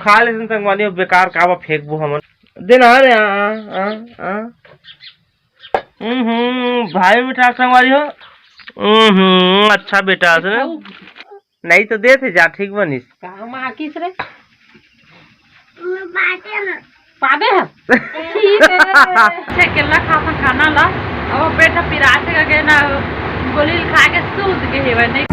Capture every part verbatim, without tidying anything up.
खा लेथन संगवारी हो, बेकार काबर फेंकबो हमन। देना रे, आ, आ, आ, आ। हम्म, भाई मिठास संगवारी हो। हम्म, अच्छा बेटा से ना। नहीं तो देथे जा, ठीक बनिस। कहाँ माँ किस रे? पादे है। ठीक है। से केला खा अपन खाना ला। अब पेट पिराथे का के ना, गोली खा के सूत के हेवे नहीं।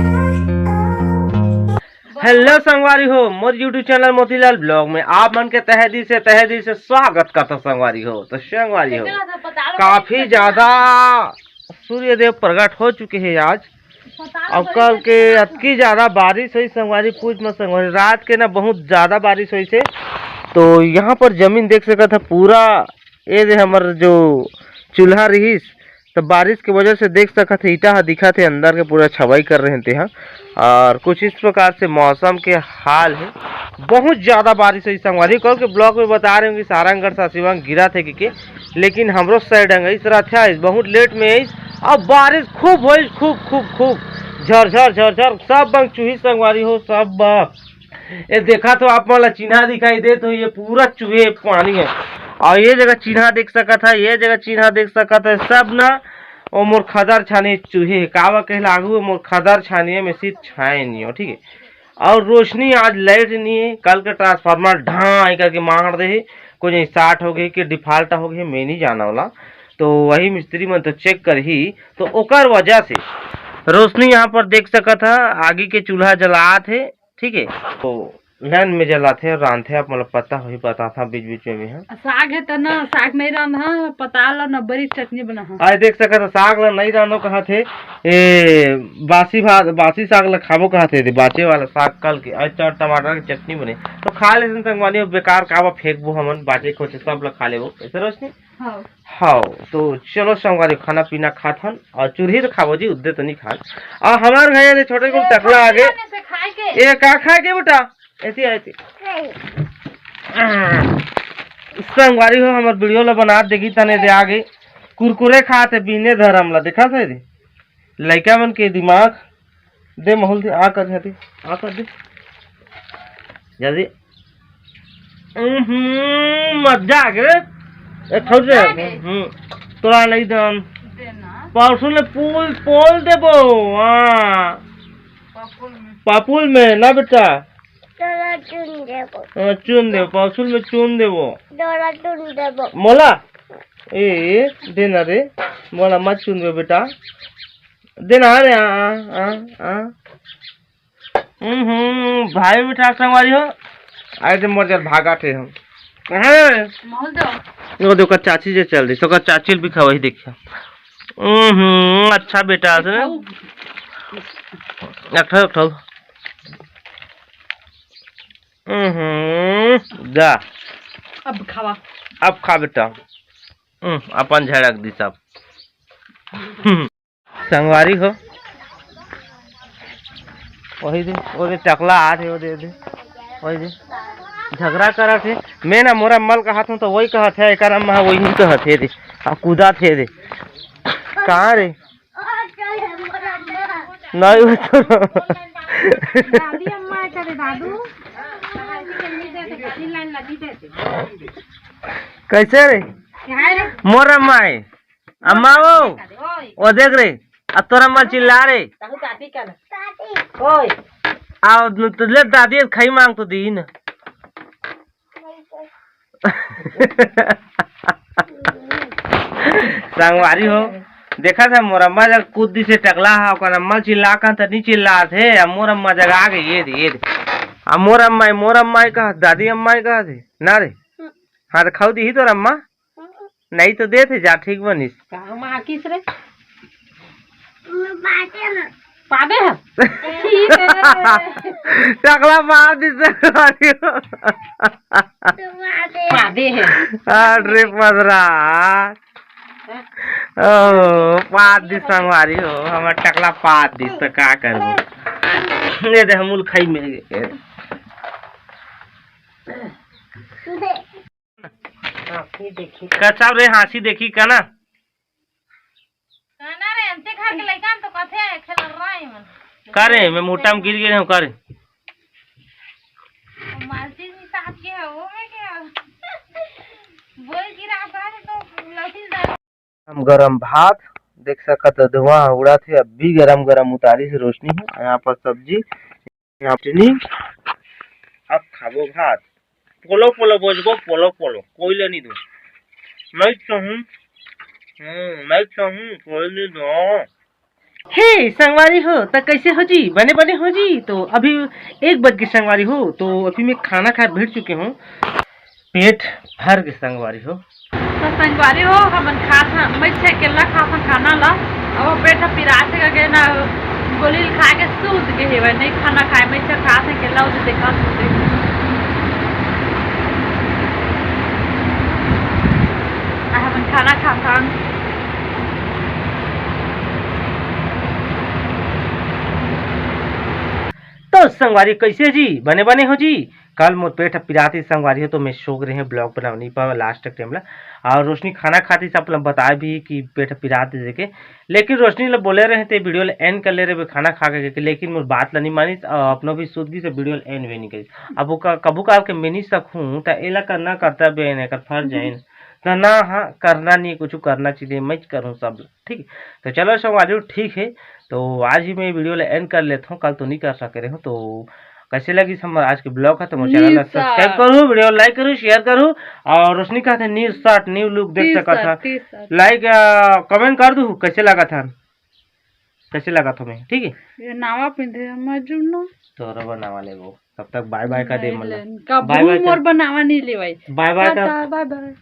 हेलो संगवारी हो, मोर YouTube चैनल मोतीलाल ब्लॉग में आप मन के तहे दिल से, तहे दिल से स्वागत करता संगवारी हो। तो संगवारी हो, काफी ज्यादा सूर्यदेव प्रकट हो चुके हैं आज। अब कल के अतकी ज्यादा बारिश होइस संगवारी, पूछ मत संगवारी, रात के ना बहुत ज्यादा बारिश होइस हे। तो यहाँ पर जमीन देख सकत ह पूरा, ये दे हमर जो चूल्हा रहिस, तो बारिश के वजह से देख सकत ह ईटा ह दिखत हे, अंदर के पूरा छवाई कर रहे हैं तेहा। और कुछ इस प्रकार से मौसम के हाल है, बहुत ज्यादा बारिश होइस संगवारी। कल के ब्लॉग में बता रहे हूँ कि सारंगढ़ सासिवांग गिरा थे कि के, लेकिन हमरो साइड अंग इस तरह था, बहुत लेट में आइस। अब बारिश खूब होइस, खूब, खूब, खूब, झरझर, झरझर, सब बंग चूही संगवारी हो, सब बंग। ये देखा तो आप मन ला चिन्हा दिखाई दे, तो ये पूरा चूहे पानी है। और ये जगह चिन्हा देख सकत है, ये जगह चिन्हा देख सकत है, सब ना वो मोर खदर छानी चूहे है। कावा कहला आगू वो मोर खदर छानी है, मैं सीत छाए नहीं हो, ठीक है। और रोशनी आज लाइट नहीं है, कल के ट्रांसफार्मर ढाई करके मार दे है, कुछ शॉर्ट हो गई कि डिफॉल्ट हो गई, मैं नहीं जाना वाला। तो वही मिस्त्री मन तो चेक कर ही, तो ओकर वजह से रोशनी यहाँ पर देख सकत है, आगी के चूल्हा जलात है, ठीक है। तो लाइन में जलात है, रांधे, आप मतलब पता हो ही पता था बीच बीच में भी है। साग है त ना, साग नहीं रांधा, पताल और नब्बरी चटनी बना है। आज देख सकत है, साग ला नहीं रांधो कहा थे, ए, बासी भात, बासी साग ला खाबो कहा थे, बाचे वाला साग कल के, आज चार टमाटर की चटनी बने, तो खा लेथन संगवारी हो, बेकार काबर फेंकबो हमन, बाचे खोचे सब ला खा लेबो, ऐसे रोशनी? हाँ। हाँ, तो चलो संगवारी, खाना पीना खाथन, और चूरही तो खाबो जी, उद्दे तो नहीं खान। और हमार घर ये छोटे कुल टकला आगे। से खाए के। ए, का खाए के बेटा? ऐसी, ऐसी। संगवारी हो, हमर वीडियो ला बना देखी तने दे आगे। कुरकुरे खात हे बिहने धरम ला, देखा थे रे? लइका मन के दिमाग दे, माहौल दे, आ कर दे, आ कर दे। जल्दी। हम्म, मजा आ गया रे। ए, ठौर रे। मजा आ गई। हम्म, तोरा नहीं दम। देना। परसों ले पोल, पोल देबो। हाँ। पापुल में। पापुल में ना बेटा। तोरा चुन देबो। हाँ, चुन देबो, परसों में चुन देबो। तोरा चुन देबो। मोला? ए, देना रे। मोला मत चुन देबो बेटा। देना रे, आ, आ, आ, आ। हम्म, भाई मिठास संगवारी हो, आए थे मर जात भागा थे हम। कहाँ रे? माहौल दो। वो देखो चाची जे चल रही, तो ओकर चाची भी खवाई देखिए। हम्म, अच्छा बेटा से ना। खाऊ। एक ठो, एक ठो। हम्म, जा। अब खावा। अब खा बेटा। हम्म, अपन झड़क दी सब। संगवारी हो, वही दे, वो दे टकला आ थे, वो दे, दे, वही दे, झगड़ा करत हे। मैं ना मोर अम्मा ल कहत हूँ, तो वही कहत हे, एकर अम्मा वही कहत हे दे, आ कूदत हे दे। कहाँ रे? नहीं, वो तो दादी अम्मा है, करे दादू। कैसे रे? मोर अम्मा है। अम्मा ओ, ओए। ओ देख रे, अब तोर अम्मा चिल्ला रे। ताहू काटी का ना? ओए। आओ न तो ले दादी खाई मांग तो दी न। संगवारी हो, देखा था मोर अम्मा जब कूद दी से टकला हा, ओकर अम्मा चिल्ला का त नहीं चिल्ला थे, अब मोर अम्मा जगह आ गई, ये दे, ये दे। अब मोर अम्मा, मोर अम्मा ही कहा, दादी अम्मा ही कहा थे, ना रे? हाँ तो खाऊ दी ही तोर अम्मा। नहीं तो देथे जा, ठीक बनिस। कहाँ माँ किस रे? पादे है। ठीक है। टकला मार दिस। पादे है। अरे पदरा। ओ, पाद दिस संगवारी हो, हमर टकला पाद दिस, तो का करबो? ये दे, हम उल खाई में। हाँ, फिर देखी। कचब रे, हाँसी देखी का ना? काना रे, अंते घर के लइका तो कथे खेल रहा है मन। का रे, मैं मोटा में गिर गए हूँ का रे? मालती जी साहब के गरम भात, देख सकत हो धुआं उड़त हे, अभी गरम गरम उतारिस हे रोशनी ह। यहाँ पर सब्जी, यहाँ चटनी, अब खाबो भात। पोलो पोलो बोजबो, पोलो पोलो, कोई ले नहीं दो। मैं चाहूँ, हम्म, मैं चाहूँ, कोई नहीं दो। हे संगवारी हो, त कैसे हो जी? बने बने हो जी? तो अभी एक बज के संगवारी हो, तो अभी मैं खाना खाए बैठ चुके हूँ। पेट भर के संगवारी हो। तो संगवारी हो, हमन खात हन, मैं छे केला खात हन खाना ला। अब पेट ह पिरात हे करके ना, गोली ल खा के सूत गे हेवय, नहीं खाना खाए, मैं छे खात हन केला, उसे देखा सूत गे। आ, हमन खाना खात हन। तो संगवारी कैसे जी, बने बने हो जी? कल मोर पेट ह पिरात हे संगवारी हो, तो मैं सो गे रहें, ब्लॉग बना नहीं पावे लास्ट टाइम ला। और रोशनी खाना खाती सब ला बताए भी कि पेट ह पिरात हे देखे, लेकिन रोशनी ला बोले रहे थे वीडियो ला एंड कर ले रहे खाना खा के, लेकिन मोर बात ला नहीं मानिस और अपनो भी सूत गिस, वीडियो ला एंड भी नहीं करिस। अब वो का- कभू काल के मैं नहीं सकूँ, त एला करना कर्तव्य है, एकर फर्ज है। त ना, हाँ, करना नहीं, कुछ करना चाहिए, मैं करूँ सब, ठीक। तो चलो संगवारी हो, ठीक है, तो आज ही मैं वीडियो ला एंड कर लेता हूँ, कल तो नहीं कर सके रहे हूँ। तो कैसे लगी हमर आज के ब्लॉग है, तो मोर चैनल ला सब्सक्राइब करू, वीडियो लाइक करू, शेयर करू, और रोशनी कहते न्यू शर्ट, न्यू लुक देख सकत हा। लाइक, कमेंट कर दू, कैसे लगा था, कैसे लगा था मैं, ठीक है। ये नावा पिंधे मजनू। तोरा बनावा लेबो, तब तक बाय बाय कर दे, नहीं मतलब। लेन, कबू बाय बाय कर। मोर बनावा नहीं लेवाई। बाय बाय कर। टाटा, बाय बाय।